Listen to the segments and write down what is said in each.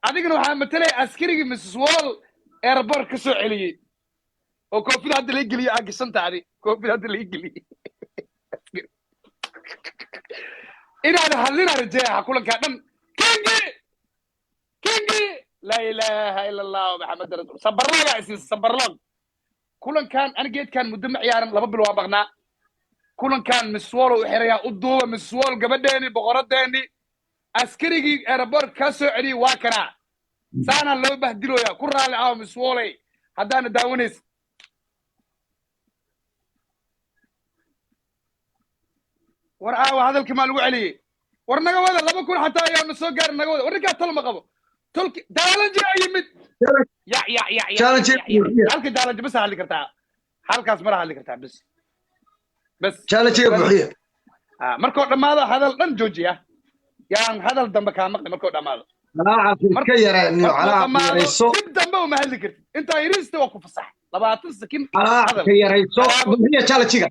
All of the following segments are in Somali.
Adigana waxaa matalaya askarigii Mrs Wall airport ka soo celiyey oo koofida hadda laga geliyey, aa gashanta adi koofida hadda laga geliyey. Inaad hadlina rajeeya kulankaa dhan. Kingi, kingi, laa ilaaha ila Allah Maxamed rasul. Sabarloogaa isiisa, sabarloog. Kulankan ani geedkan muddo ma ciyaaran, 2 bil waa maqnaa. Kulankan Miss Wall u xirayaa, u duuba Miss Wall, gabadheeni, boqoradeeni. Askarigii airport kaa soo celiyey waa kanaa, saanaa loo bahdilooyaa. Ku raalli aho, Miss Walley, haddaana daawanaysa. War aawa hadalkii maa lagu celiyey? War naga wada, 2000 xataa ayaanu soo gaarin. Naga wada. War ninkaa tol ma qabo, tolki daalanji aa yimid. Ya ya ya ya. Challenge. Halka daalanji bas hadli kartaa, halkaas mara hadli kartaa, bas bas. Challenge buuxiya. Ah, markuu dhammaado hadal dhan joojiya, yaan hadal dambe kaa maqli markuu dhammaado. Calaaca iska yaree niyo. Markuu Calaaca dhammaado yarayso. dib dambe uma hadli kartid. Intaa yariista waa ku fasax, 20 sakin Calaaca hadal. ka yarayso. Buuxiya challenge-ga,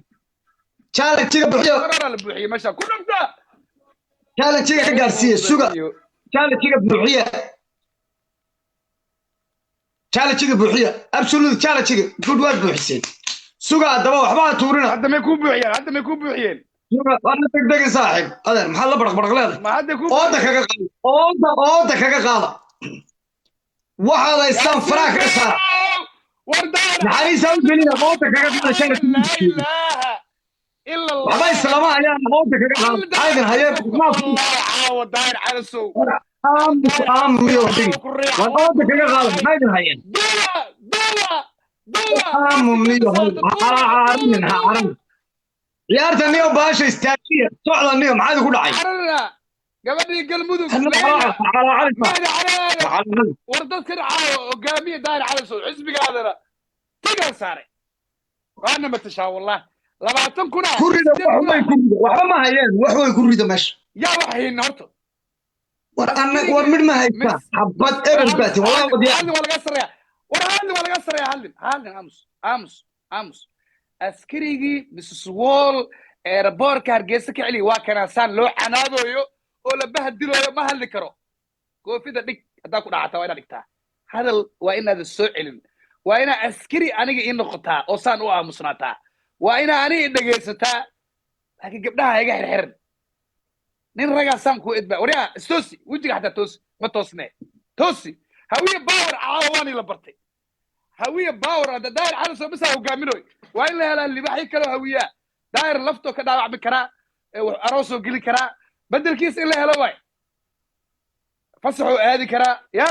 challenge-ga buuxiya. Horaa la buuxiyey meesha ku dhufta. Challenge-ga ka gaarsiiya, suga. Challenge-ga buuxiya, challenge-ga buuxiya, absolute challenge-ga. Good, waad buuxiseen. Suga haddaba, waxba ha tuurina. Hadda may kuu buuxiyeen? Hadda may kuu buuxiyeen? Suga, waana degdegin saaxiib. Adeer, maxaad la baraq baraq leedahay? Ma hadda kuu Ooda kaga qaada, ooda, ooda kaga qaada. Waxaad haystaan faraha kaga saara. War daara. Naxariisaa u gelina, ooda kaga qaada challenge. Laa ilaaha ila Allah. Waxba islama hayaan, ooda kaga qaada. Maxaa idin hayeen? Wallahi caawa Daahir Calasow. Aamus, aamuyo dhigi. War ooda kaga qaada, maxaa idin hayeen? Duwa, duwa, duwa. Aamu niyo, ha cararin, ha cararin. Ciyaarta niyo, baasha istaajiya, socda niyo. Maxaa idinku dhacay? Cararna gabadhii Galmudug Leyla. Mahdi Calaada. War dadkan caawa hogaamiye Daahir Calasow, xisbigaadana tigaan saaray, waana matashaa. Wallah 20,000. Ku rida wax way, ku rida. Waxba ma hayeen, wax way ku rida meesha. Yaa wax haynin horta? War anna war midh ma haystaa, xabad eber baati wallahi wadiya. Hadlin, waa laga sarreeya. War hadlin, waa laga sarreeya. Hadlin, hadlin. Aamus, aamus, aamus. Askarigii Mrs Wall airportka Hargeysa ka celiya waa kanaasaan loo canaadooyo oo la bahdilayo. Ma hadli karo. Koofida dhig. Haddaa ku dhacata waa inaad dhigtaa. Hadal waa inaadan soo celin. Waa inaa askari aniga ii noqotaa oo saan u aamusnaataa. Waa inaa aniga i dhegaysataa, laakiin gabdhaha iga xirxiran. Nin ragaa saan kuu edbaa. Waryaa, istoosi wejiga, xataa toosi, ma toosne, toosi. Hawiye power caawa waani la bartay. Hawiye power hadda Daahir Cali soo bisaa hogaaminooy. Waa in la helaa libaaxyo kaloo hawiyaa. Daahir laftoo ka dhaawacmi karaa, wax aroosoo geli karaa, bedelkiisa in la helo waay. Fasaxoo aadi karaa ya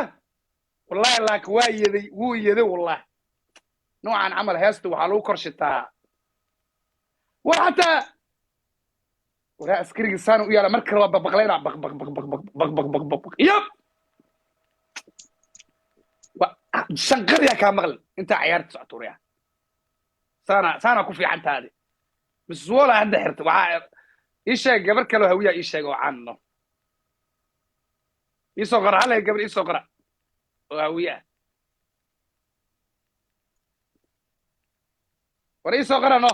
wallahi, laakiin waa yeday, wuu yeday wallahi. Noocan camal heesta waxaa lagu korshitaa. War xataa waraa askarigii saan u yaala mar kale waa baqbaqlayna, baq baq baq baq baq baq baq baq baq baq. Yab, shanqar yaa kaa maqlin intaa ciyaarta socoto. Waryaa, saana saana ku fiican taadi. Mrs Wola hadda xirta. Waxaa ii sheeg gabar kaloo hawiyaa, ii sheeg oo caanno. Ii soo qora hal gabar, ii soo qora oo hawiyaa. War ii soo qora no,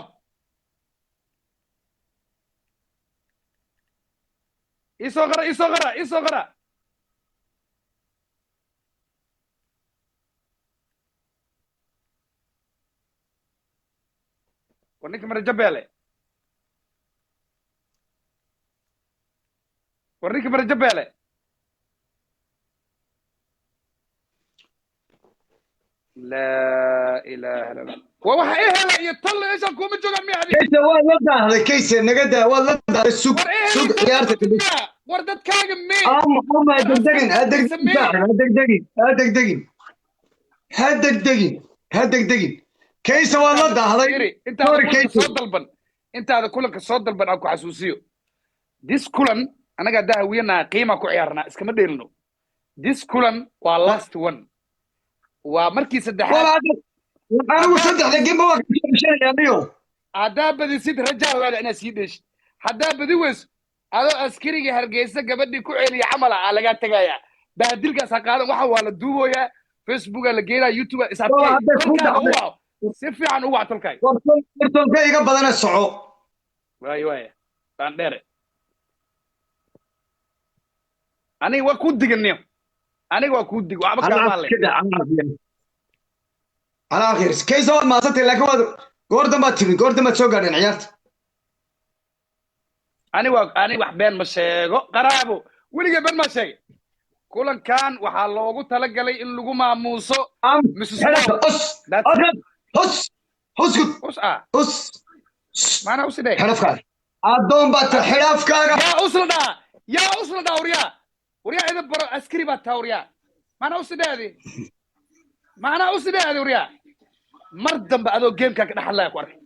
ii soo qora, ii soo qora, ii soo qora. War ninka marajabeele, war ninka marajabeele. Laa ilaaha illa Allah. Waa waxa ehela iyo tolle meeshaan kuma joogaan miya adiga? Kayse, waad la daahday. Kayse, naga daa, waad la daahday. Sug. War ehel. Sug ciyaarta kadib. War dadkaaga mee? Ama ama ha degdegin, ha degdegin saaxib, ha degdegin, ha degdegin, ha degdegin, ha degdegin. Kayse, waad la daahday. Iri, intaada Sorry, kulanka Kayse. soo dalban, intaada kulanka soo dalban aan ku xasuusiyo. This kulan anaga haddaa hawiyanaa qiima ku ciyaarnaa, iskama dheelino. This kulan waa last one, waa markii saddexaad. Wala anigu saddexda gemba waa ka soo niyo. Haddaa badisid rajaa waada inaad sii dheeshid. Haddaa badi weyso, adoo askarigii Hargeysa gabadhii ku celiya camal ah aa lagaa tegayaa. Bahdilkaas ha qaadan. Waxa waa la duuboyaa, Facebooka la geenaya, YouTube is Wala adkay. hadday kuu Tolkaaga u dhacday. waco, si fiican u wac tolkaaga. Wartonka iga badana, soco. Waay waaya baan dheere, aniga waa ku diganiyo. Aniga waa kuu dig, waxba kaama hadlay. Calaa khayr, Kaysa, waad mahadsantay, laakiin waad goor dambaad timid, goor dambaad soo gaadheen ciyaarta. Ani waa ani, wax been ma sheego, qaraabo, weligay been ma sheegay. Kulankan waxaa loogu talagalay in lagu maamuuso Mrs. Wall. Us hus huskud. Us ah. Us. Maanaa usidhe. Xidhafkaaga, addoon baad ta, xidhafkaaga. Yaa usla dhaa, yaa usla dhaa, waryaa, waryaa, idin baro, askari baad taa, waryaa. Maanaa usidheadi, maanaa usidheadi, waryaa. Mar dambe adoo gamekan ka dhex hadlaya ku arkay,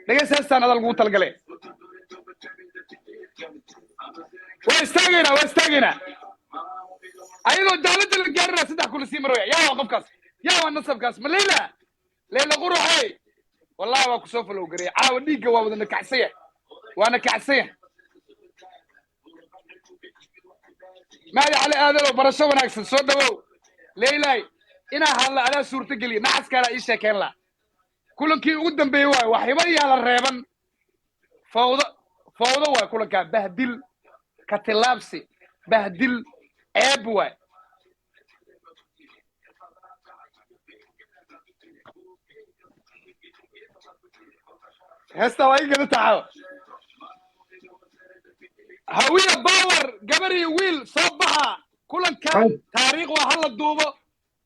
dhegeysta, heestaan adaa lagugu talagalay. Waa istaagaynaa, waa istaagaynaa, ayadoo dawladda la gaarina 3,000 lasii maraya. Yaa waa qofkaas? Yaa waa nasabkaas? Ma Leyla, Leyla quruxey, wallahi waa kusoo follow gareey caawa. Dhiigga waa wada nakacsaya, waa nakacsaya. Maadi Cali Aadalow, barasho wanaagsan, soo dhawow. Leylay, inaa hadla adaa suurto geliya, nacaskaanaa ii sheekeen laa. Kulankii ugu dambeeyey waayo, waxba yaa la reeban. Fawdo, fawdo waay kulankaa, bahdil, katilaabsi, bahdil, ceeb waay. Heesta waa ii gada taxaw. Hawiya power, gabar iyo wiil soo baxa. Kulankan taariikh waa, hala duubo.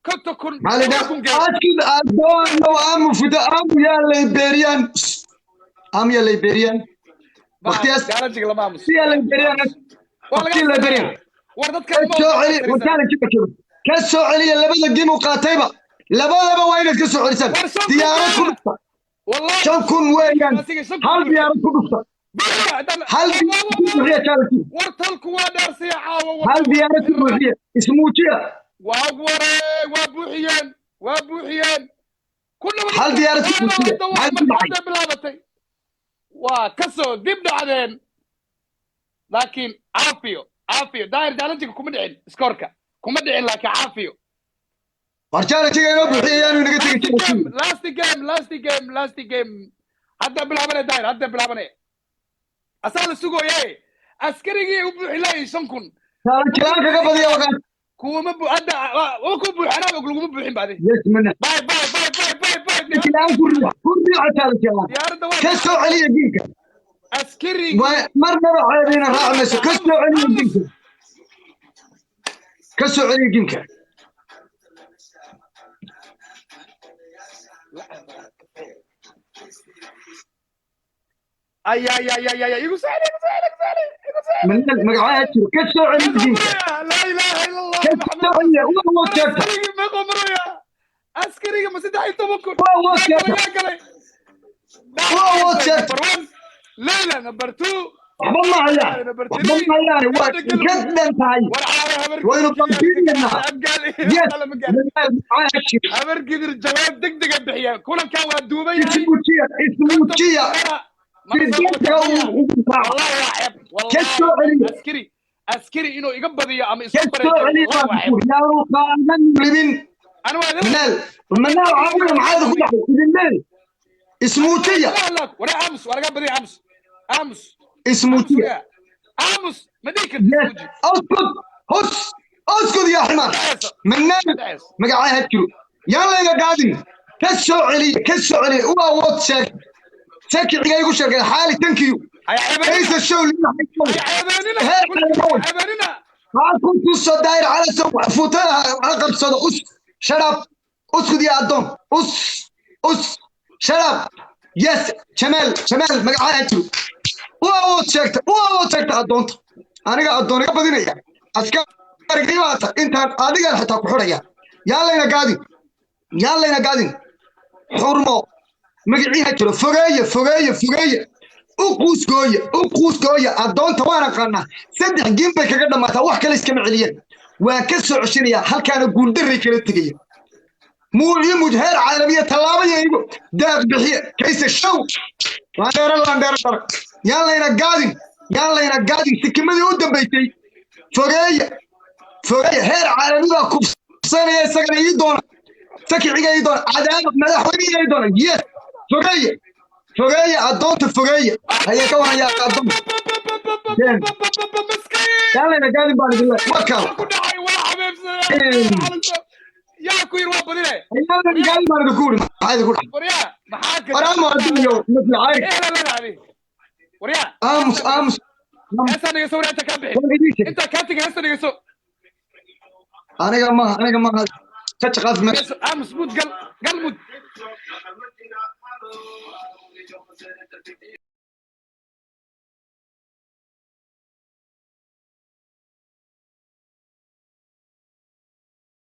50,000, 1,000 geed. Askud, addoon amu fudo, amu yaa Liberiyaan, amu yaa Liberiyaan waqtiyaas. Gaalajiga lama aamuso. Yaa Liberiyaan. Waa laga waqti Liberiyaan. War dadka ka soo celi wataala jibka, ka soo celiya labada game uu qaatayba, labadaba waa inaad ka soo celisaan. War 5,000 Diyaarad ku dhufta. Wallahi 5,000 weeyaan. Asiga 5,000. Hal diyaarad ku dhufta, hal diyaarad ku buuxiya challenge. War talku waa dhaarsiya caawa. Hal diyaarad ku buuxiya, ismuujiya. Waa waree, waa buuxiyeen, waa buuxiyeen. Hal diyaarad ku buuxiya. Hadda Maxay ku dhacay? Hadda bilaabatay, waa kasoo dib dhacdeen, laakiin caafiyo, caafiyo daahir, challenge kuma dhicin, scoorka kuma dhicin, laakiin caafiyo. War challenge inoo buuxiya, yaanu inaga tegin. Last game, last game, last game, last game hadda bilaabanay daahir, hadda bilaabanay. Asaa la sugooyaye, askarigii u buuxi laayay 5,000. Challenge laan kaga badiya waqaan. Kuuma bu hadda waa ku buuxi, anaa og laguma buuxin baadi. Yes mana. Bye bye bye bye bye bye. Laan ku riix, ku riixa challenge laan. Diyaaradda waa Ka soo celiya gameka. Askarigii. Waa marnaba ceebiina raaci mayso. Ka soo celiya gameka, ka soo celiya gameka. Ay ay ay ay ay, igu soo celi, igu soo celi, igu soo celi, igu soo celi. Manal magacaha jiro, ka soo celiya gameka. Laa ilaaha illa Allah. Ka Maxamed. soo celiya, waa awood sheegta. Askarigii meequu maraya? Askarigii ma 13,000? Waa awood Yaa sheegta. galay, yaa galay. Waa awood sheegta. Number one Leyla, number two. Waxba ma hayaan, Number waxba three. ma hayaan, waa ka dhan tahay. War caawa habar. Waynu bambiinaynaa. Abgaal. Yes. Lama gaarin. Manal magacaha jiro. Habar Gidir jawaab degdeg ah bixiya. Kulankan waa duuban yahay. Ismuujiya, ismuujiya, si dadka uu ugu raaco. Wallahi waa ceeb. Ka soo celiya. Askari, askari inuu iga badiyo ama Ka isku soo bareejo, celiya. wallahi waa ceeb. Yaanu qaadan libin. Ani waa idin Manaal, Manaal, caawiya, maxaad ku dhacay idin meel? Ismuujiya. Wara aamus, waa laga badiya. Aamus, aamus. Ismuujiya. Aamus, ma dhihi kartid. Yes. Muuji. اسكت، hus, اسكت يا حمار. Manaal magacaha jiro, yaan layga qaadin. Ka soo celiya, ka soo celiya. U awood sheeg, sakiciga igu sheegay xaali. Thank you. Kaysa show. Hay ceebaanina, ceebaanina. Ha ku tuso daayir cala sow futada ha qabsado. Us, shut up, uskud ya addoon, us, us, shut up. Yes, Jamaal, Jamaal magacaha jiro. U awood sheegta, u awood sheegta addoonta. Aniga addoon iga badinaya, askarigii baata intaan adigaan xitaa ku xidhaya. Yaan layna gaadin, yaan layna gaadin. Xurmo magaciiha jiro. Fogeeya, fogeeya, fogeeya, u quusgooya, u quusgooya addoonta. Waan aqaanaa, saddex game bay kaga dhammaataa, wax kale iskama celiyeen. Waan ka soo ceshinayaa halkaana, guuldarray kala tegaya. Muu imuj heer caalamiya tallaabaya igu daaq bixiye. Kayse show, laandheere, laandheere dhar. Yaan layna gaadin, yaan layna gaadin. Sikimadii u dambaysay, fogeeya, fogeeya. Heer caalami baa kufsanaya isagana ii doona, sakiciga ii doona, cadaaba madaxweyniga ii doona. Yes, fogeeya, fogeeya addoonta, fogeeya. Haye, ka waraya addoonta. Maskiin. Yaan layna gaadin baan idin leeyahay warkaan. Ku dhacay waa Yaa ku yiri waa badine? Gaali baan idinku uri, maxaa idinku dhacay? Waryaa, maxaa ka Waraamu adduunyo misla cayr. Ehla leedahay waryaa. Aamus, aamus. Heestaa dhegeyso waryaa, inta kaa bixin. Waan idiin sheegay. Inta kaa tegin, heesta dhegeyso. Aniga maaha, aniga maaha, ka jaqaaf meesha. Dhegeyso, aamus, mud gal, gal mud.